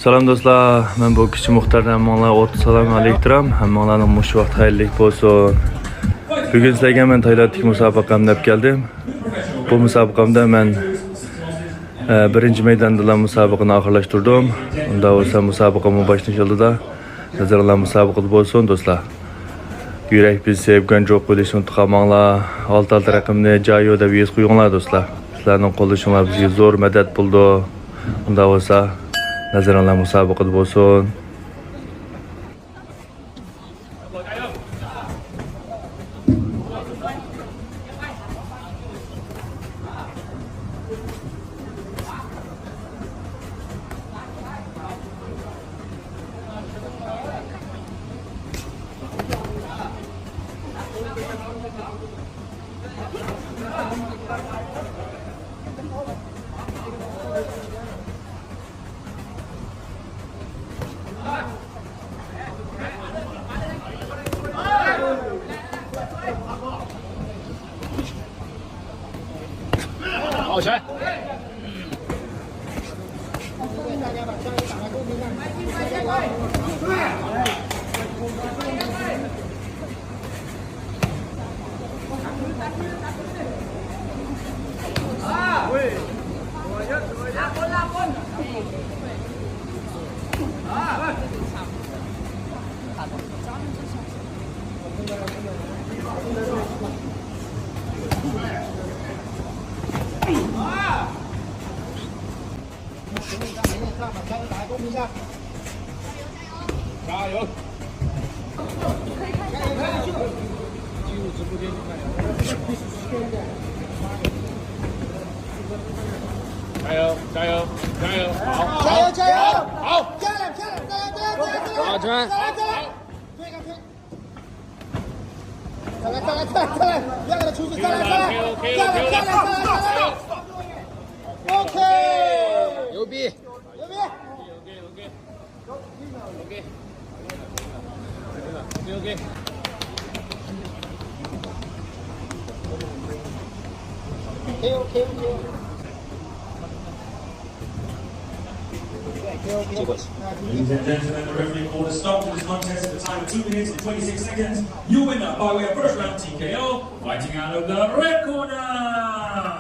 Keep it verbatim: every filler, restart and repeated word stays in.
سالام دوستلار، مەن بوكسچى مۇختەر، ھەممىڭلارغا ئوتتۇز سالام، ئەلەيكۇم. ھەممىڭلارنىڭ مۇشۇ ۋاقىت خەيرلىك بولسۇن. بۈگۈن سىلەرگە مەن تايلاندتىكى مۇسابىقەمنى ئەپ كەلدىم. بۇ مۇسابىقەمدە مەن، ئە، بىرىنچى مەيداندىلا مۇسابىقىنى ئاخىرلاشتۇردۇم. ئۇنداق بولسا مۇسابىقىمۇ باشلىنىش ئالدىدا نەزىرىڭلار مۇسابىقىدە بولسۇن دوستلار. يۈرەك بېسىپ، گۇەنجۇ قويۇشنى ئۇنتۇپ قالماڭلار. ئالتە ئالتە رەقەمنى جايو دەپ يېزىپ قويۇڭلار دوستلار. سىلەرنىڭ قوللىشىڭلار بىزگە زور مەدەت بولىدۇ. ئۇنداق بولسا نەزىرىڭلار مۇسابىقىدە بولسۇن. Ladies and gentlemen, the referee called a stop to this contest at the time of two minutes and twenty-six seconds. Your winner by way of first round T K O, fighting out of the red corner.